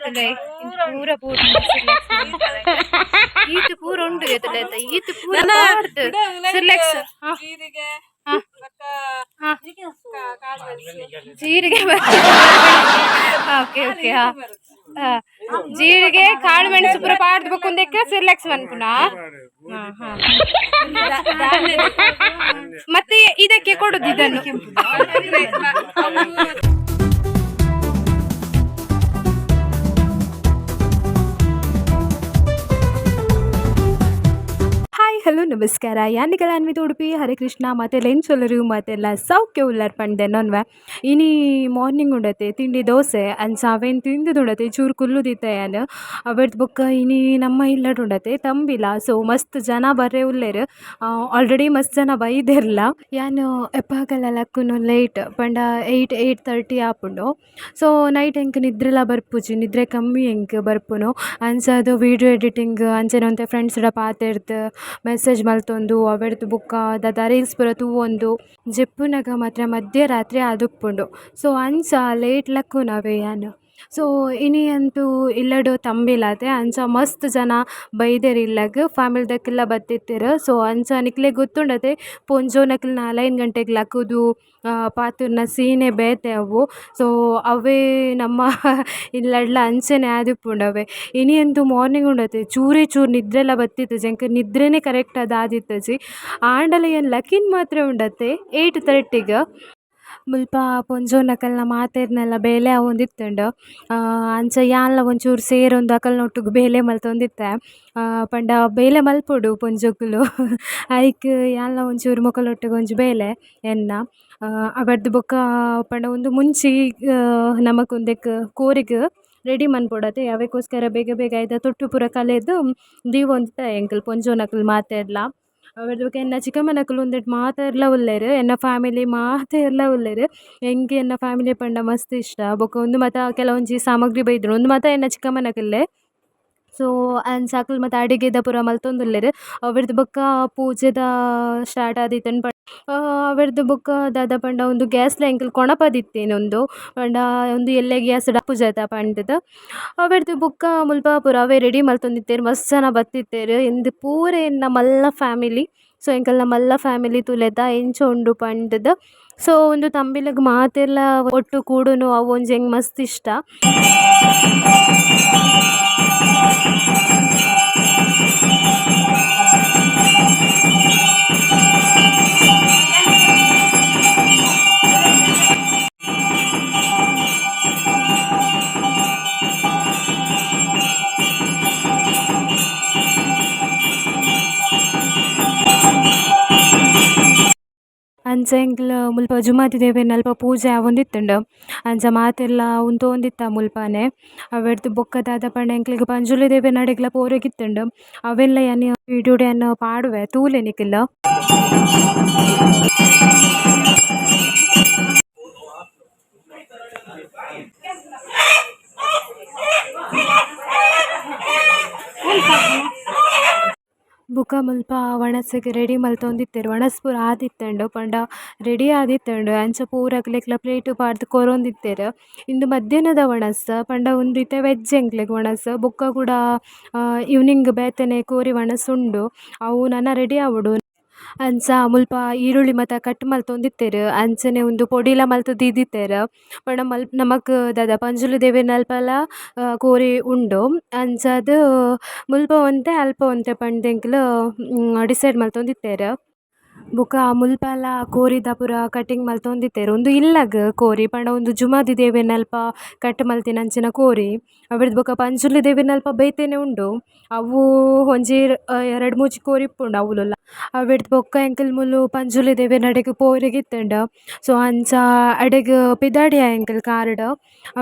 ತುಲೆ ಪೂರ ಪೂರ ಈತ್ ಪೂರ ಉಂಡು ತುಲೆ ಈತ್ ಪೂರ ಪಾಡ್ದು ಸಿರ್ಲೆಕ್ಸ್. ಜೀರಿಗೆ. ಹಾ. ಬೊಕ್ಕ ಹಾ. ಕಾಳು ಮೆಣಸು. ಜೀರಿಗೆ, ಓಕೆ ಓಕೆ. ಹಾ ಹಾ. ಜೀರಿಗೆ, ಕಾಳು ಮೆಣಸು ಪೂರ ಪಾಡ್ದು ಬೊಕ್ಕ ಸಿರ್ಲೆಕ್ಸ್ ಮನ್ಪುನ. ಹಾ ಹಾ ಮತ್ತೆ ಇದಕ್ಕೆ ಕೊಡುದು ಇದನ್ನು. ಹಾಯ್, ಹಲೋ, ನಮಸ್ಕಾರ. ಯಾನಿಗಳ ಅನ್ವಿತ ಉಡುಪಿ. ಹರೇ ಕೃಷ್ಣ. ಮತ್ತೆಲ್ಲ ಎಂಚೊಲ್ಲರು? ಮತ್ತೆಲ್ಲ ಸೌಖ್ಯ ಉಲ್ಲರ್ ಪಂಡೆ ನೊನ್ವೆ. ಇನಿ ಮಾರ್ನಿಂಗ್ ಉಂಡತೆ ತಿಂಡಿ ದೋಸೆ. ಅಂಚ ಅವೇನು ತಿಂದುದುಂಡತೆ, ಚೂರು ಕುಲ್ಲುದಿತ್ತೆ ಯಾನ್. ಅವೆಡ್ದ್ ಬೊಕ್ಕ ಇನಿ ನಮ್ಮ ಇಲ್ಲಡ್ ಉಂಡತೆ ತಂಬಿಲ. ಸೊ ಮಸ್ತ್ ಜನ ಬರ್ರೆ ಉಲ್ಲೆರ್. ಆಲ್ರೆಡಿ ಮಸ್ತ್ ಜನ ಬೈದೆರ್ಲ. ಯಾನ್ ಎಪಾಗಲ ಲಕ್ಕುನು ಲೇಟ್ ಪಂಡ 8, 8:30 ಆಪುಂಡು. ಸೊ ನೈಟ್ ಎಂಕ್ ನಿದ್ರೆಲ ಬರ್ಪುಜಿ, ನಿದ್ರೆ ಕಮ್ಮಿ ಎಂಕ್ ಬರ್ಪುನು. ಅಂಚಾದ್ ವೀಡಿಯೋ ಎಡಿಟಿಂಗ್ ಅಂಚನೆ ಒಂತೆ ಫ್ರೆಂಡ್ಸ್ಡ ಪಾತೆರ್ದ್, ಮೆಸೇಜ್ ಮಲ್ತೊಂದು, ಅವೆಡ್ದ್ ಬೊಕ್ಕ ದಾದ ರೀಲ್ಸ್ ಪೂರ ತೂವೊಂದು ಜೆಪ್ಪುನಗ ಮಾತ್ರ ಮಧ್ಯರಾತ್ರಿ ಆದುಪ್ಪುಂಡು. ಸೊ ಅಂಚ ಲೇಟ್ ಲಕ್ಕುನವೇ ಯಾನ್. ಸೊ ಇನಿ ಅಂತೂ ಇಲ್ಲಡ್ ತಂಬಿಲ ಅತೆ. ಅಂಚ ಮಸ್ತ್ ಜನ ಬೈದೆರ್ ಇಲ್ಲಗ್, ಫ್ಯಾಮಿಲಿದಕುಲ್ಲ ಬತ್ತಿತ್ತೆರ್. ಸೊ ಅಂಚ ನಿಕ್ಲೆಗ್ ಗೊತ್ತುಂಡತೆ, ಪೊಂಜೊನಕುಲು ನಾಲ್ ಐನ್ ಗಂಟೆಗ್ ಲಕ್ಕುದು ಪಾತೆರ್ನ ಸೀನೆ ಬೇತೆ ಅವು. ಸೊ ಅವೇ ನಮ್ಮ ಇಲ್ಲಡ್ಲ ಅಂಚನೆ ಆದಿಪ್ಪುಂಡು ಅವೇ. ಇನಿ ಅಂತೂ ಮಾರ್ನಿಂಗ್ ಉಂಡತೆ ಚೂರೇ ಚೂರು ನಿದ್ರೆಲ ಬತ್ತಿತ್ತಿಜಿ ಎಂಕ್, ನಿದ್ರೆನೆ ಕರೆಕ್ಟ್ ಆದ್ ಆದಿತ್ತಿಜಿ. ಆಂಡಲ ಯಾನ್ ಲಕಿನ್ ಮಾತ್ರ ಉಂಡತೆ 8:30ಗ್. ಮುಲ್ಪ ಪೊಂಜೊನಕಲ್ನ ಮಾತೆರ್ನಲ ಬೇಲೆ ಆವೊಂದಿತ್ತುಂಡು. ಅಂಚ ಯಾನ್ಲ ಒಂಚೂರು ಸೇರೊಂದು ಅಕಲ್ನೊಟ್ಟುಗು ಬೇಲೆ ಮಲ್ತೊಂದಿತ್ತೆ. ಪಂಡ ಬೇಲೆ ಮಲ್ಪೊಡು ಪೊಂಜೋಕುಲು, ಐಕ್ ಯಾನ್ಲ ಒಂಚೂರು ಮೊಕಲ್ನೊಟ್ಟುಗು ಒಂಜಿ ಬೇಲೆ ಎನ್ನ. ಅವೆಡ್ದ್ ಬೊಕ್ಕ ಪಂಡ ಉಂದು ಮುಂಚಿ ನಮಕ್ ಉಂದೆಕ್ ಕೋರಿಗ್ ರೆಡಿ ಮನ್ಪೊಡತೆ. ಅವೆಕೋಸ್ಕರ ಬೇಗ ಬೇಗ ಐತ ತೊಟ್ಟು ಪೂರ ಕಲೆದ್ ದೀವೊಂದಿತ್ತ ಎಂಕುಲು ಪೊಂಜೊನಕುಲು ಮಾತೆರ್ಲ. ಅವೆಡ್ದ್ ಬೊಕ್ಕ ಎನ್ನ ಚಿಕ್ಕಮ್ಮನಕುಲು ಉಂದೆಟ್ ಮಾತೆರ್ಲ ಉಲ್ಲೆರ್. ಎನ್ನ ಫ್ಯಾಮಿಲಿ ಮಾತೆರ್ಲ ಉಲ್ಲೆರ್. ಎಂಕ್ ಎನ್ನ ಫ್ಯಾಮಿಲಿ ಪಂಡ ಮಸ್ತ್ ಇಷ್ಟ. ಬೊಕ್ಕ ಉಂದು ಮಾತ ಕೆಲವೊಂಜಿ ಸಾಮಗ್ರಿ ಬೈದ್ಂಡ್, ಉಂದು ಮಾತ ಎನ್ನ ಚಿಕ್ಕಮ್ಮನಕುಲೆ. ಸೊ ಅಂಚ ಅಕುಲು ಮಾತ ಅಡಿಗೆದ ಪೂರ ಮಲ್ತೊಂದುಲ್ಲೆರ್. ಅವೆಡ್ದ್ ಬೊಕ್ಕ ಪೂಜೆದ ಸ್ಟಾರ್ಟ್ ಆದಿತ್ತ್ಂಡ್. ಅವೆಡ್ದ್ ಬೊಕ್ಕ ದಾದ ಪಂಡ ಉಂದು ಗ್ಯಾಸ್ಲ ಎಂಕುಲು ಕೊನಪದಿತ್ತಿನಿ. ಉಂದು ಪಂಡ ಉಂದು ಎಲ್ಲೆ ಗ್ಯಾಸ್ ಆಪುಜತ ಪಂಡ್ದ್. ಅವೆಡ್ದ್ ಬೊಕ್ಕ ಮುಲ್ಪ ಪೂರ ಅವೇ ರೆಡಿ ಮಲ್ತೊಂದಿತ್ತೆರ್. ಮಸ್ತ್ ಜನ ಬತ್ತಿತ್ತೆರ್. ಇಂದು ಪೂರ ಎನ್ನ ಮಲ್ಲ ಫ್ಯಾಮಿಲಿ. ಸೊ ಎಂಕಲ್ನ ಮಲ್ಲ ಫ್ಯಾಮಿಲಿ ತೂಲೆತ ಎಂಚ ಉಂಡು ಪಂಡ್ದ್. ಸೊ ಉಂದು ತಂಬಿಲಗ್ ಮಾತೆರ್ಲ ಒಟ್ಟು ಕೂಡುನು, ಅವು ಒಂಜಿ ಎಂಕ್ ಮಸ್ತ್ ಇಷ್ಟ. ಅಂಚ ಎಂಕ್ಲ ಮುಲ್ಪ ಜುಮಾದಿ ದೇವೆರ್ನ ಅಲ್ಪ ಪೂಜೆ ಆವೊಂದಿತ್ತುಂಡು. ಅಂಚ ಮಾತೆರ್ಲ ಉಂತೊಂದಿತ್ತ ಮುಲ್ಪನೆ. ಅವೆಡ್ದ್ ಬೊಕ್ಕ ದಾದ ಪಂಡ ಎಂಕ್ಲೆಗ್ ಪಂಜುರ್ಲಿ ದೇವೆರ್ನಡೆಗ್ಲ ಪೋರೆಗಿತ್ತುಂಡು. ಅವೆನ್ಲ ಯಾನ್ ವೀಡಿಯೋಡ್ ಯಾನ್ ಪಾಡುವೆ, ತೂಲೆ ನಿಕುಲು. ಬೊಕ ಮುಲ್ಪ ವಣಸ್ಗ್ ರೆಡಿ ಮಲ್ತೊಂದಿತ್ತೆರ್. ವಣಸ್ ಪೂರ ಆದಿತ್ತುಂಡು, ಪಂಡ ರೆಡಿ ಆದಿತ್ತುಂಡು. ಅಂಚ ಪೂರ ಅಕ್ಲೆಗ್ಲ ಪ್ಲೇಟ್ ಪಾಡ್ದ್ ಕೊರೊಂದಿತ್ತೆರ್. ಇಂದು ಮಧ್ಯಾಹ್ನದ ವಣಸ್. ಪಂಡ ಉಂದು ಇತ್ತೆ ವೆಜ್ ಎಂಕ್ಲೆಗ್ ವಣಸ್. ಬೊಕ್ಕ ಕುಡ ಈವ್ನಿಂಗ್ ಬೇತೆನೆ ಕೋರಿ ವಣಸ್ ಉಂಡು, ಅವು ನನ ರೆಡಿ ಆವೊಡು. ಅಂಚ ಮುಲ್ಪ ಈರುಳ್ಳಿ ಮಾತ ಕಟ್ ಮಲ್ತೊಂದಿತ್ತೆರ್. ಅಂಚನೆ ಉಂದು ಪೊಡಿಲ ಮಲ್ತ್ ದೀದಿತ್ತೆರ್. ಪಂಡ ಮಲ್ಪ ನಮಕ್ ದಾದ ಪಂಜುರ್ಲಿ ದೇವೆರ್ನಲ್ಪಲ ಕೋರಿ ಉಂಡು. ಅಂಚಾದ್ ಮುಲ್ಪ ಒಂತೆ ಅಲ್ಪ ಒಂತೆ ಪಂದ್ ಎಂಕುಲು ಡಿಸೈಡ್ ಮಲ್ತೊಂದಿತ್ತೆರ್. ಬೊಕ ಮುಲ್ಪಲ ಕೋರಿದ ಪೂರ ಕಟಿಂಗ್ ಮಲ್ತೊಂದಿತ್ತೆರ್. ಉಂದು ಇಲ್ಲಗ್ ಕೋರಿ, ಪಂಡ ಉಂದು ಜುಮಾದಿ ದೇವೆರ್ನಲ್ಪ ಕಟ್ ಮಲ್ತಿನಂಚಿನ ಕೋರಿ. ಅವೆಡ್ದ್ ಬೊಕ ಪಂಜುರ್ಲಿ ದೇವೆರ್ನಲ್ಪ ಬೇತೆನೆ ಉಂಡು. ಅವು ಒಂಜಿ ರಡ್ಡ್ ಮೂಜಿ ಕೋರಿ ಇಪ್ಪುಂಡು ಅವುಲುಲ. ಅವೆಡ್ದ್ ಬೊಕ್ಕ ಎಂಕುಲು ಮೂಲು ಪಂಜುರ್ಲಿ ದೇವೆರ್ನಡೆಗ್ ಪೋವೆರೆಗಿತ್ತುಂಡು. ಸೊ ಅಂಚ ಅಡೆಗ್ ಪಿದಾಡಿಯ ಎಂಕುಲು ಕಾರ್ ಡ್.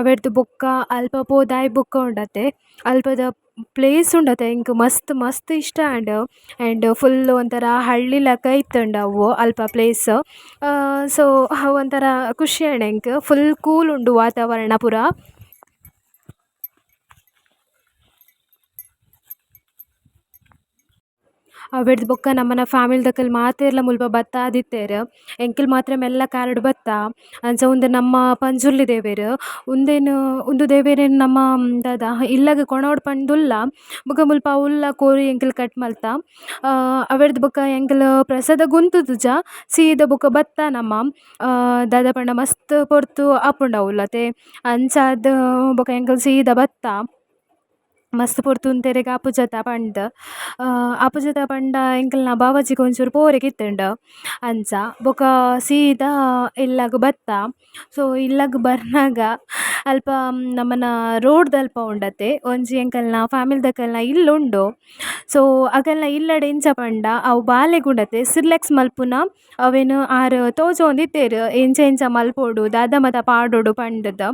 ಅವೆಡ್ದ್ ಬೊಕ್ಕ ಅಲ್ಪ ಪೋದು ಆಯಿ ಬೊಕ್ಕ ಉಂಡತೆ ಅಲ್ಪದ ಪ್ಲೇಸ್ ಉಂಡತೆ, ಎಂಕ್ ಮಸ್ತ್ ಮಸ್ತ್ ಇಷ್ಟ ಆಂಡ್. ಆ್ಯಂಡ್ ಫುಲ್ಲ್ ಒಂಥರ ಹಳ್ಳಿ ಲೆಕ ಇತ್ತುಂಡು ಅವು ಅಲ್ಪ ಪ್ಲೇಸ್. ಸೊ ಅವು ಒಂಥರ ಖುಷಿ ಆಂಡ್ ಎಂಕ್. ಫುಲ್ ಕೂಲ್ ಉಂಡು ವಾತಾವರಣ ಪೂರ. ಅವೆಡ್ದು ಬೊಕ್ಕ ನಮ್ಮನ ಫ್ಯಾಮಿಲಿದಕಲ್ ಮಾತೆರ್ಲ ಮುಲ್ಪ ಬತ್ತಾದಿತ್ತೆರ್. ಎಂಕುಲು ಮಾತ್ರ ಮೆಲ್ಲ ಕಾರುಡು ಬತ್ತ. ಅಂಚ ಉಂದು ನಮ್ಮ ಪಂಜುರ್ಲಿ ದೇವೆರ್. ಉಂದೆನ್ ಉಂದು ದೇವೆರೆನ್ ನಮ ದಾದ ಇಲ್ಲಗ್ ಕೊನೊವೊಡು ಪಂದ್ ಉಲ್ಲ. ಬೊಕ ಮುಲ್ಪ ಉಲ್ಲ ಕೋರಿ ಎಂಕುಲು ಕಟ್ ಮಲ್ತ. ಅವೆಡ್ದ್ ಬೊಕ ಎಂಕುಲು ಪ್ರಸಾದಗ್ ಉಂತುದುಜ ಸೀದಾ ಬೊಕ ಬತ್ತ ನಮ. ದಾದ ಪಂಡ ಮಸ್ತ್ ಪೊರ್ತು ಆಪುಂಡು ಅವ್ಲು ಅತೆ. ಅಂಚಾದ್ ಬೊಕ ಎಂಕುಲು ಸೀದಾ ಬತ್ತ. ಮಸ್ತ್ ಪೊರ್ತು ಉಂತೆರೆಗ್ ಆಪುಜತ ಪಂದ್. ಆಪುಜತ ಪಂಡ ಎಂಕಲ್ನ ಬಾವಾಜಿಗ್ ಒಂಚೂರು ಪೋರೆಗಿತ್ತುಂಡು ಅಂಚ. ಬೊಕ ಸೀದಾ ಇಲ್ಲಗ್ ಬತ್ತ. ಸೊ ಇಲ್ಲಗ್ ಬರ್ನಗ ಅಲ್ಪ ನಮನ ರೋಡ್ ದಲ್ಪ ಉಂಡತೆ ಒಂಜಿ ಎಂಕಲ್ನ ಫ್ಯಾಮಿಲಿ ದಕಲ್ನ ಇಲ್ಲ್ ಉಂಡು. ಸೊ ಅಕಲ್ನ ಇಲ್ಲಡ್ ಎಂಚ ಪಂಡ ಅವು ಬಾಲೆಗ್ ಉಂಡತೆ ಸಿರ್ಲೆಕ್ಸ್ ಮಲ್ಪುನ ಅವೆನ್ ಆರ್ ತೋಜೊಂದಿತ್ತೆರ್ ಎಂಚ ಎಂಚ ಮಲ್ಪೊಡು ದಾದ ಮಾತ ಪಾಡೊಡು ಪಂಡುದು.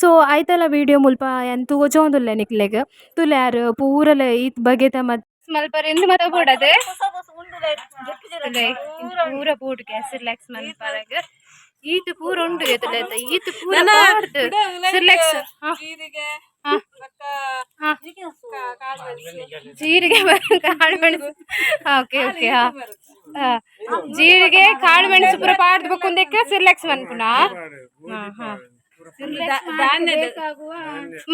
ಸೊ ಐತಲ ವೀಡಿಯೋ ಮುಲ್ಪ ಯಾನ್ ತೋಜೊಂದುಲ್ಲೆ ನಿಕ್ಲೆಗ್. ತೂಲೆ ಆರ್ ಪೂರಲ ಈತ್ ಬಗೆತ ಮತ್ ಮಲ್ಪರೆ ಇಂದು ಮಾತ ಬೋಡದೆ ಪೂರ ಬೋಡುಗೆ ಸಿರ್ಲೆಕ್ಸ್ ಮನ್ಪರಗ್ ಈತ್ ಪೂರ ಉಂಡು ತುಲೆತ ಈತ್ ಪೂರ ಪಾಡ್ದು ಸಿರ್ಲೆಕ್ಸ್. ಜೀರಿಗೆ, ಬೊಕ್ಕ ಕಾಳು ಮೆಣಸು. ಜೀರಿಗೆ, ಕಾಳು ಮೆಣಸು. ಓಕೆ ಓಕೆ, ಹಾ ಹಾ. ಜೀರಿಗೆ, ಕಾಳು ಮೆಣಸು ಪೂರ ಪಾಡ್ದು ಬೊಕ್ಕ ಉಂದೆಕ್ ಸಿರ್ಲೆಕ್ಸ್ ಮನ್ಪುನ.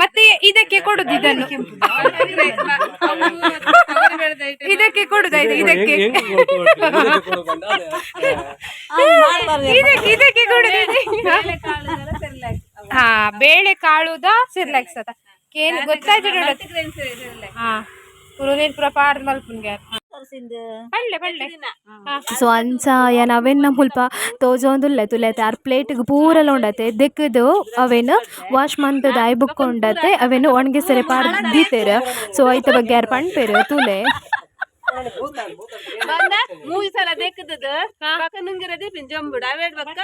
ಮತ್ತೆ ಇದಕ್ಕೆ ಕೊಡುದು, ಇದನ್ನು ಇದಕ್ಕೆ ಕೊಡುದು ಆಯ್ತು. ಇದಕ್ಕೆ ಇದಕ್ಕೆ ಇದಕ್ಕೆ ಕೊಡುದು ಇದಕ್ಕೆ. ಹಾ, ಬೇಳೆ ಕಾಳುದ ಸಿರ್ಲೆಕ್ಸ್ ಅದ ಕೇನ್ ಗೊತ್ತಾಯ್ತು ನೋಡು. ಹಾ, ಪುರೋನೇನ್ ಪೂರ ಪಾಡ್ದು ಮಲ್ಪುನ್ಗೆ. ಪಳ್ಳೆ ಪಳ್ಳೆ. ಸೊ ಅಂಚ ಯಾನ್ ಅವೆನ್ ಮುಲ್ಪ ತೋಜೊಂದುಲ್ಲೆ. ತುಲೆತೆ ಆರ್ ಪ್ಲೇಟ್ಗ್ ಪೂರಲ ಉಂಡತೆ ದೆಕ್ಕುದು ಅವೆನ್ ವಾಶ್ ಮಂತುದು ಆಯಿ ಬೊಕ್ಕ ಉಂಡತೆ ಅವೆನ್ ಒಣಗಿಸೆರೆ ಪಾಡ್ದ್ ದೀತೆರ್. ಸೊ ಐತ ಬಗ್ಗೆ ಆರ್ ಪನ್ಪೆರ್ ತೂಲೆ. ಬಂದ ಮೂರು ಸಲ ದೆಕ್ಕದದ ಬೊಕ್ಕ ನುಂಗಿರ ದೀಪಿನ ಜಂಬುಡು ಅವೇಡ್ ಬೊಕ್ಕ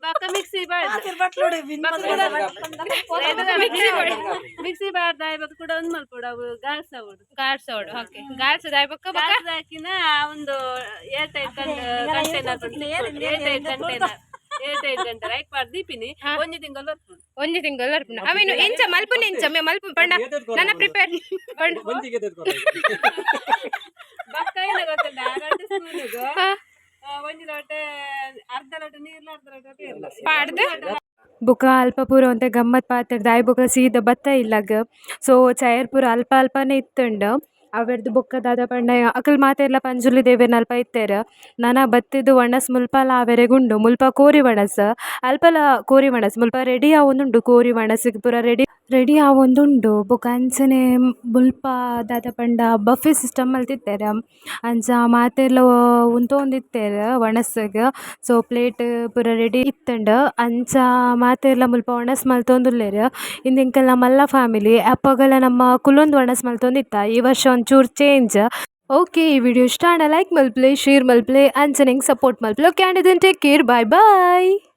ಬೊಕ್ಕ ಮಿಕ್ಸಿ ಬಾರ್ದು, ಮಿಕ್ಸಿ ಬಾರ್ದು ಆಯ್ ಬೊಕ್ಕ ಕೂಡ ಒಂದ್ ಮಲ್ಪೊಡು, ಅವು ಗಾಳ್ಸವಡು. ಗಾಡ್ಸೋಡು, ಓಕೆ. ಗಾಡ್ಸೋದು ಆಯ್ ಬೊಕ್ಕ ಬೊಕ್ಕ ಗಾಳ್ಸ ಹಾಕಿನ ಒಂದು air tight container, air tight container, air tight container ಐಕ್ ಪಾಡ್ ದೀಪಿನಿ, ಒಂಜಿ ತಿಂಗಳು ಬರ್ಪುಂಡು. ಒಂಜಿ ತಿಂಗಳು ಬರ್ಪುಂಡು. ಅವೇನು ಎಂಚ ಮಲ್ಪುನ? ಎಂಚ ಮೇ ಮಲ್ಪು ಪಂಡ ನನ್ನ ಪ್ರಿಪೇರ್ ಪಂಡ. ಬೊಕ್ಕ ಏನ ಗೊತ್ತುಂಡ? 2 ಸ್ಪೂನಿಗೂ ಒಂಜಿ ಲೋಟ, ಅರ್ಧ ಲೋಟ ನೀರ್ಲ, ಅರ್ಧ ಲೋಟ ಪೇರ್ಲ. ಪಾಡ್ದು. ಬೊಕ ಅಲ್ಪ ಪೂರ ಒಂತೆ ಗಮ್ಮತ್ ಪಾತೆರ್ದ್ ಆಯ್ ಬೊಕ ಸೀದಾ ಬತ್ತ ಇಲ್ಲಗ್. ಸೊ ಚೇರ್ ಪೂರ ಅಲ್ಪ ಅಲ್ಪನೆ ಇತ್ತುಂಡು. ಅವೆಡ್ದ್ ಬೊಕ್ಕ ದಾದ ಪಂಡ ಅಕುಲು ಮಾತೆರ್ಲ ಪಂಜುರ್ಲಿ ದೇವೆರ್ನ ಅಲ್ಪ ಇತ್ತೆರ್. ನನ ಬತ್ತುದು ವನಸ್ ಮುಲ್ಪಲ ಆವೆರೆಗುಂಡು. ಮುಲ್ಪ ಕೋರಿ ವನಸ್, ಅಲ್ಪಲ ಕೋರಿ ವನಸ್. ಮುಲ್ಪ ರೆಡಿ ಆವೊಂದುಂಡು ಕೋರಿ ವನಸ್ಗ್ ಪೂರ ರೆಡಿ ರೆಡಿ ಆವೊಂದುಂಡು. ಬೊಕ ಅಂಚನೆ ಮುಲ್ಪ ದಾದ ಪಂಡ ಬಫೆ ಸಿಸ್ಟಮ್ ಮಲ್ತಿತ್ತೆರ್. ಅಂಚ ಮಾತೆರ್ಲ ಉಂತೊಂದಿತ್ತೆರ್ ವನಸ್ಗ್. ಸೊ ಪ್ಲೇಟ್ ಪೂರ ರೆಡಿ ಇತ್ತುಂಡು. ಅಂಚ ಮಾತೆರ್ಲ ಮುಲ್ಪ ವನಸ್ ಮಲ್ತೊಂದುಲ್ಲೆರ್. ಇಂದು ಎಂಕಲ್ನ ಮಲ್ಲ ಫ್ಯಾಮಿಲಿ. ಅಪಗಲ ನಮ ಕುಲೊಂದು ವನಸ್ ಮಲ್ತೊಂದಿತ್ತ. ಈ ವರ್ಷ ಒಂಚೂರು ಚೇಂಜ್. ಓಕೆ, ಈ ವಿಡಿಯೋ ಇಷ್ಟ ಆಂಡ ಲೈಕ್ ಮಲ್ಪುಲೆ, ಶೇರ್ ಮಲ್ಪುಲೆ, ಅಂಚನೆ ಎಂಕ್ ಸಪೋರ್ಟ್ ಮಲ್ಪುಲೆ. Okay, and then take care, bye bye.